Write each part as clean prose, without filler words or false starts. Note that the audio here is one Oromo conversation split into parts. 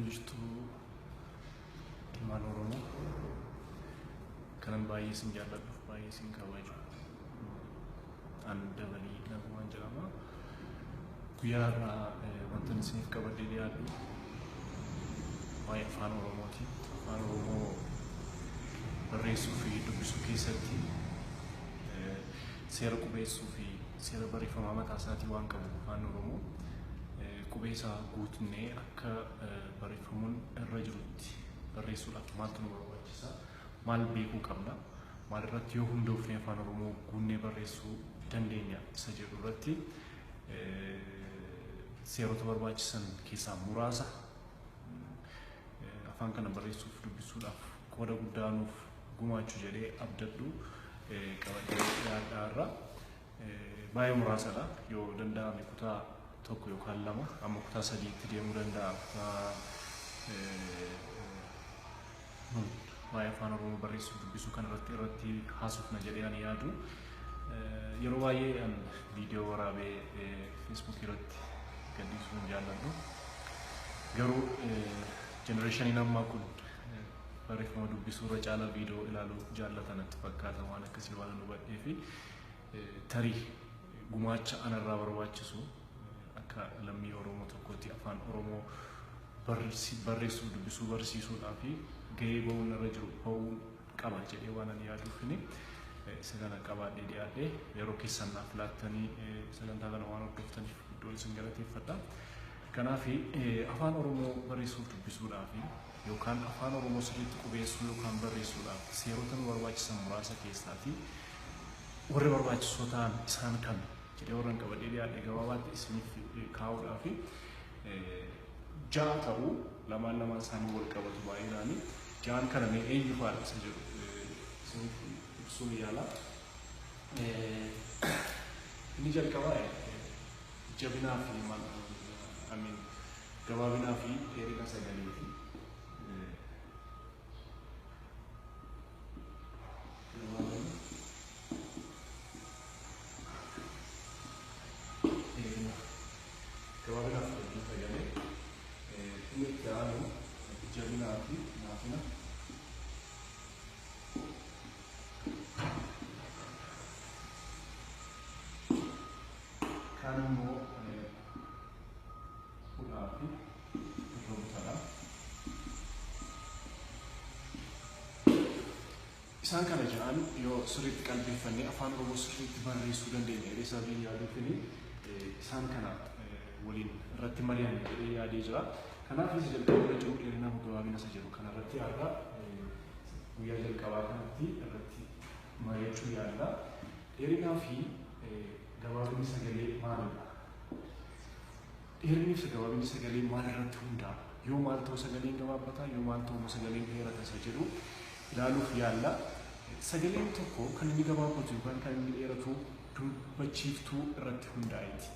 Akkam jirtu ilmaan Oromoo kanan baay'ee isin jaalladhuuf baay'ee isin kabaju. An Dabalii Nagumaan jedhama. Guyyaa har'aa wanta isiniif qabadhee dhiyaadhu waa'ee afaan Oromooti. Afaan Oromoo barreessuu fi dubbisuu keessatti seera qubeessuu fi seera barreeffamaa mataa isaatii waan qabu afaan Oromoo qubee isaa guutnee akka barreeffamuun irra jirutti barreessuudhaaf maaltu nu barbaachisa? Maal beekuu qabna? Maal irratti yoo hundoofne afaan Oromoo guunnee barreessuu dandeenya isa jedhu irratti seerota barbaachisan keessaa muraasa afaan kana barreessuuf dubbisuudhaaf qooda guddaa nuuf gumaachuu jedhee abdadhu qabadhee dhiyaadhaa irra baay'ee muraasadha. Yoo danda'ame kutaa tokko yookaan lama amma kutaa sadiitti deemuu danda'a. Kutaa waa'ee afaan Oromoo barreessuu dubbisuu kana irratti haasofna jedhee ani yaadu. Yeroo baay'ee an viidiyoo waraabee Feesbuuk irratti gadhiisuu hin jaalladhu. Garuu jenereeshiniin ammaa kun barreeffama dubbisuu irra caalaa viidiyoo ilaaluu jaallata natti fakkaata waan akkasii waan hubadhee fi tarii gumaacha anarraa barbaachisu akka lammii Oromoo tokkotti afaan Oromoo barreessuu dubbisuu barsiisuudhaa fi gahee ba'uun irra jiru ba'uun qaba jedhee waan ani yaaduufini isa kana qabaadhee dhiyaadhee yeroo keessan naaf laattanii sagantaa kana waan hordoftaniif guddoon isin galateeffadha. Kanaaf afaan Oromoo barreessuuf dubbisuudhaaf yookaan afaan Oromoo sirriitti qubeessuu yookaan barreessuudhaaf seerota nu barbaachisan muraasa keessaati warri barbaachisoo ta'an isaan kami jedhee warra qabadhee dhiyaadhe gabaabaatti isiniif kaa'uudhaaf ja'a ta'uu lamaan lamaan isaanii wal qabatu baay'inaani. Ja'an kana mee eenyu faadha isa jedhu isiniif ibsuu yaala. Inni jalqabaa jabinaa fi gabaabinaa fi dheerina sagaleeti. Gabaabina dheerina gabaabinaa fi dheerina sagalee. Inni itti aanu jabinaa fi laafina. Kaan immoo hudhaa fi irra butaadha. Isaan kana ja'an yoo sirriitti qalbeeffannee afaan Oromoo sirriitti barreessuu dandeenya jedhee sababiin yaaduufini isaan kana waliin irratti mari'anne jedhee yaadee jira. Kanaaf isa jalqaba irra jiru dheerina gabaabina isa jedhu kanarratti har'a guyyaa jalqabaa kanatti irratti mari'achuu yaalla. Dheerinaa fi gabaabinni sagalee maalidha? Dheerinni fi gabaabinni sagalee maal irratti hundaa'a? Yoo maal ta'u sagaleen gabaabbataa, yoo maal ta'u sagaleen dheerata isa jedhu ilaaluuf yaalla. Sagaleen tokko kan inni gabaabbatu yookaan kan inni dheeratu dubbachiiftuu irratti hundaa'eeti.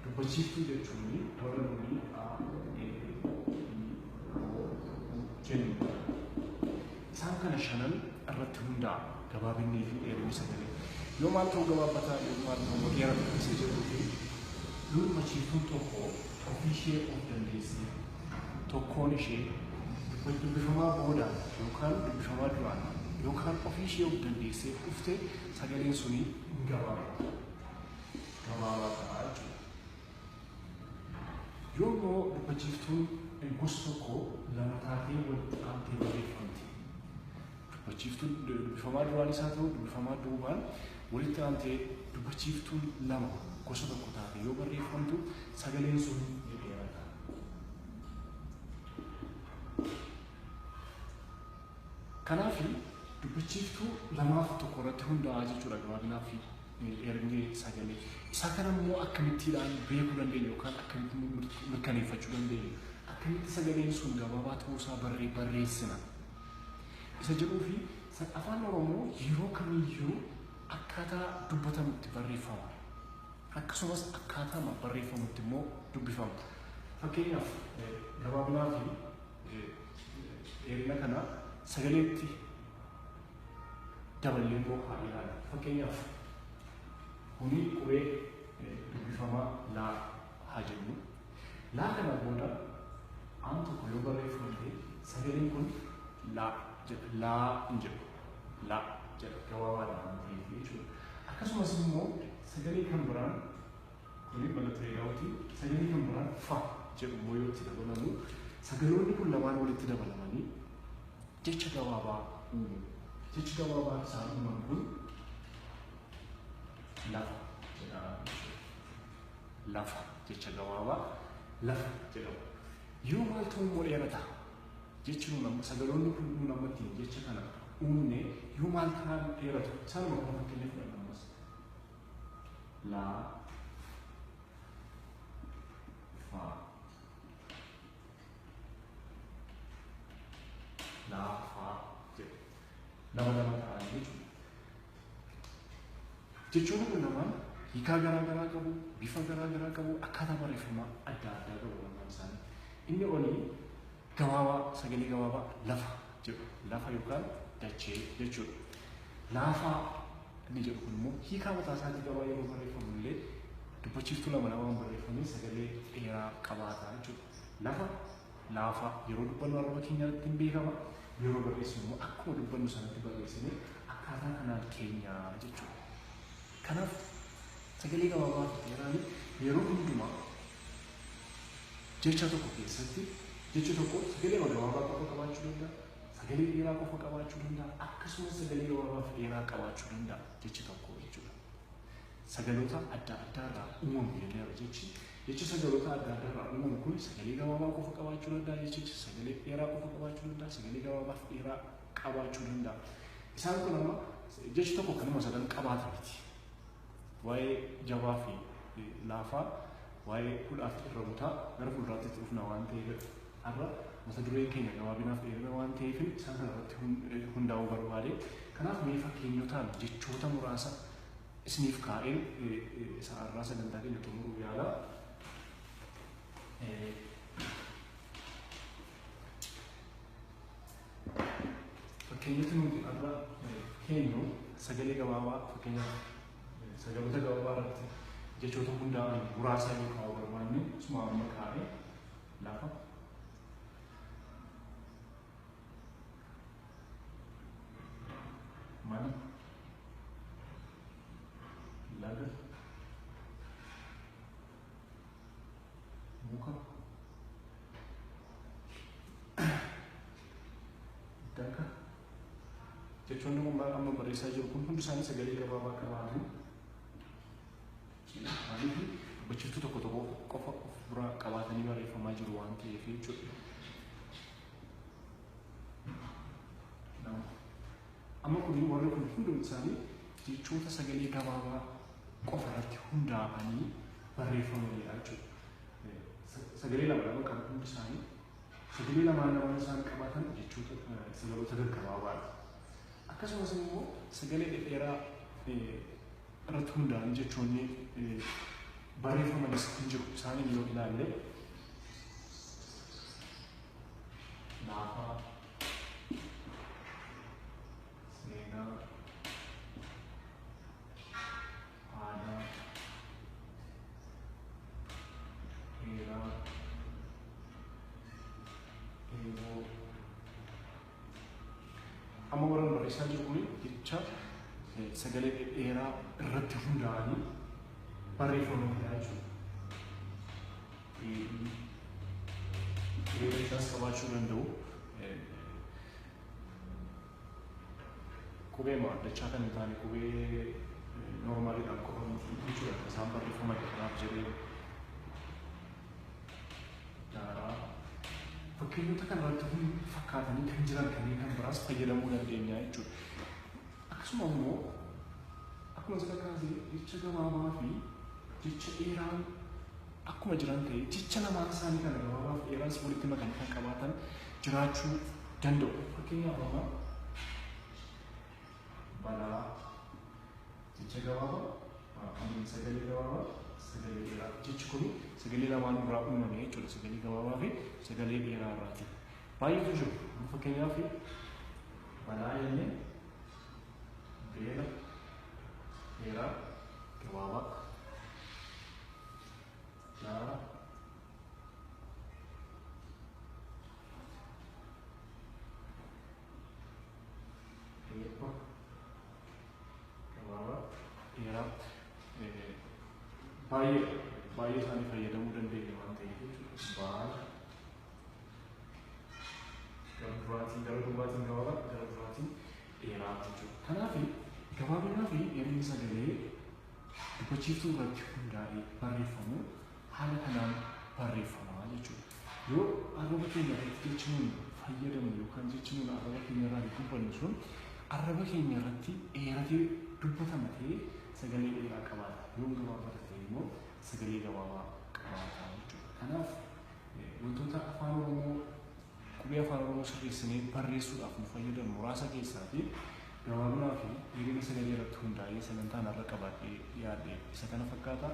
Dubbachiiftuu jechuun warra nuyi A, E, I, O, U jennu. Isaan kana shanan irratti hundaa'a gabaabinnii fi dheerinni sagalee. Yoo maal ta'u gabaabbataa, yoo maal ta'u dheerata isa jedhuu fi dubbachiiftuun tokko ofii ishee of dandeessee tokkoon ishee dubbifamaa boodaan yookaan dubbifamaa duraan yookaan ofii ishee of dandeessee dhufte sagaleen suni hin gabaabata. Gabaabaa ta'a jechuudha. Yoo immoo dubbachiiftuun gosa tokko lama taatee walitti aantee barreeffamti. Dubbachiiftuun dubbifamaa duraanis haa ta'u dubbifamaa duubaan walitti aantee dubbachiiftuun lama gosa tokko taate yoo barreeffamtu sagaleen sun ni dheerata. Kanaaf dubbachiiftuu lamaaf tokko irratti hundaa'a jechuudha gabaabinaa fi dheerinni sagalee. Isa kana immoo akkamittiidhaan beekuu dandeenya yookaan akkamitti mirkaneeffachuu dandeenya? Akkamitti sagaleen sun gabaabaa ta'uusaa barreessina? Isa jedhuu fi afaan Oromoo yeroo kamiyyuu akkaataa dubbatamutti barreeffama. Akkasumas akkaataa barreeffamutti immoo dubbifama. Fakkeenyaaf gabaabinaa fi dheerina kana sagaleetti daballee immoo haa ilaallu. Fakkeenyaaf kuni qubee dubbifamaa laa haa jennu. Laa kana booda Aan tokko yoo barreeffamu ta'e sagaleen kun laa jedha. Laa hin jedhu. Laa jedha gabaabaadha waan ta'eef jechuudha. Akkasumas immoo sagalee kan biraan kuni mallattoo eegaluuti. Sagalee kan biraan fa jedhu immoo yoo itti dabalamu sagaloonni kun lamaan walitti dabalamanii jecha gabaabaa uumu. Jechi gabaabaa isaan uuman kun lafa jedhama jechuudha. Lafa jecha gabaabaa lafa jedhamu. Yoo maaltu immoo dheerata jechi nuun amma sagaloonni kun nuun amma ittiin jecha kana uumne yoo maal ta'an dheeratu isaanuma kana fakkeenya fudhanna ammas. Laa fa laa faa jedhu. Lama lama ta'an jechuudha. Jechoonni kun lamaan hiikaa garaa garaa qabu, bifa garaa garaa qabu, akkaataa barreeffamaa adda addaa qabu lamaan isaanii. Inni olii gabaabaa sagalee gabaabaa lafa jedhu lafa yookaan dachee jechuudha. Laafaa inni jedhu kun immoo hiikaa mataa isaatii qabaa yeroo barreeffamu illee dubbachiiftuu lama lamaan barreeffamee sagalee dheeraa qabaata jechuudha. Lafa laafaa yeroo dubbannu arraba keenya irratti hin beekama. Yeroo barreessinu immoo akkuma dubbannu sanatti barreessinee akkaataa kanaan keenya jechuudha. Kanaaf sagalee gabaabaa fi dheeraan yeroo hundumaa jecha tokko keessatti jechi tokko sagalee gabaabaa qofa qabaachuu danda'a, sagalee dheeraa qofa qabaachuu danda'a, akkasumas sagalee gabaabaa fi dheeraa qabaachuu danda'a jechi tokko jechuudha. Sagaloota adda addaa irraa uumamu jenneerra jechi. Jechi sagaloota adda addaa irraa uumamu kun sagalee gabaabaa qofa qabaachuu danda'a jechichi sagalee dheeraa qofa qabaachuu danda'a, sagalee gabaabaa fi dheeraa qabaachuu danda'a. Isaan kun amma jechi tokko kanuma sadan qabaata miti. Waa'ee jabaa fi laafaa, waa'ee hudhaa fi irra butaa gara fuulduraatti itti dhufna waan ta'eef har'a mata dureen keenya gabaabinaaf dheerina waan ta'eef isaan kana irratti hundaa'uu barbaade. Kanaaf mee fakkeenyotaan jechoota muraasa isiniif kaa'een isa har'aa sagantaa keenya xumuruu yaala. Fakkeenyoti nuti har'a keenyu sagalee gabaabaa fakkeenyaaf sagaloota gabaabaa irratti jechoota hundaa'an muraasa yoo kaa'uu barbaanne isuma amma kaa'e lafa mana laga muka daka jechoonni kun amma barreessaa jiru kun hundi isaanii sagalee gabaabaa qabaatu. Maaliif dubbachiiftuu tokko tokko qofa of bira qabaatanii barreeffamaa jiru waan ta'eef jechuudha. Amma kun warri kun hundumti isaanii jechoota sagalee gabaabaa qofa irratti hundaa'anii barreeffamanidha jechuudha. Sagalee lama lama qabu hundi isaanii. Sagalee lamaan lamaan isaan qabaatan jechoota sagaloota gaggabaabaadha. Akkasumas immoo sagalee dhedheeraa irratti hundaa'anii jechoonni barreeffamanis hin jiru. Isaaniin yoo ilaalle laafaa, seenaa, aadaa, heeraa, eeboo. Amma warra barreessaa jiru kun jecha sagalee dhedheeraa irratti hundaa'anii barreeffamanidha jechuudha. Dheerachaas qabaachuu danda'u. Qubee addachaa kan hin taane qubee noormaaliidhaan qofa miti jechuudha. Isaan barreeffaman kanaaf jedhee daaraa fakkeenyota kana irratti fakkaatanii kan jiran kanneen kan biraas fayyadamuu dandeenya jechuudha. Akkasuma immoo akkuma sila kaasee jecha gabaabaa fi jecha dheeraan akkuma jiran ta'e jecha lamaan isaanii kana gabaabaa fi dheeraas walitti makanii kan qabaatan jiraachuu danda'u. Fakkeenyaaf amma balaa jecha gabaabaa sagalee gabaabaa sagalee dheeraa jechi kun sagalee lamaan irraa uumame jechuudha. Sagalee gabaabaa fi sagalee dheeraa irraati. Baay'eetu jiru. Fakkeenyaaf balaa jennee beela dheeraa gabaabaa gaara Baay'ee baay'ee isaanii fayyadamuu dandeenya waan ta'eef jechuudha. Baala gara duraatiin gara duubaatiin gabaabaa, gara duraatiin dheeraa jechuudha. Kanaaf gabaabinaa fi dheerinni sagalee dubbachiiftuu irratti hundaa'ee barreeffamu haala kanaan barreeffama jechuudha. Yoo arraba keenya irratti jechi nuun fayyadamnu yookaan jechi nuun arraba keenya irraa dubbannu sun arraba keenya irratti dheeratee dubbatama ta'ee sagalee dheeraa qabaata. Yoo gabaabbata ta'e immoo sagalee gabaabaa qabaata jechuudha. Kanaaf wantoota Afaan Oromoo, qubee Afaan Oromoo sirreessinee barreessuudhaaf nu fayyadan muraasa keessaa fi gabaabinaa fi dheerina sagalee irratti hundaa'ee sagantaan har'a qabadhee dhiyaadhe isa kana fakkaata.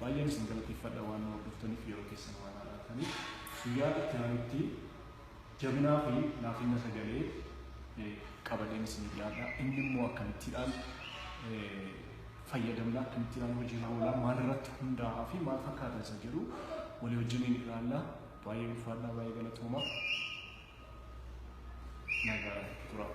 Baay'een isin galateeffadha waan nu hordoftaniif, yeroo keessan waan laattaniif. Guyyaa itti aanutti jabinaa fi laafina sagalee qabadheen isin dhiyaadha. Inni immoo akkamittiidhaan fayyadamna, akkamittiidhaan hojiirra oolaa, maal irratti hundaa'aa fi maal fakkaata isa jedhu walii wajjiniin ilaalla. Baay'ee ulfaadhaa, baay'ee galatooma. Nagaa tura.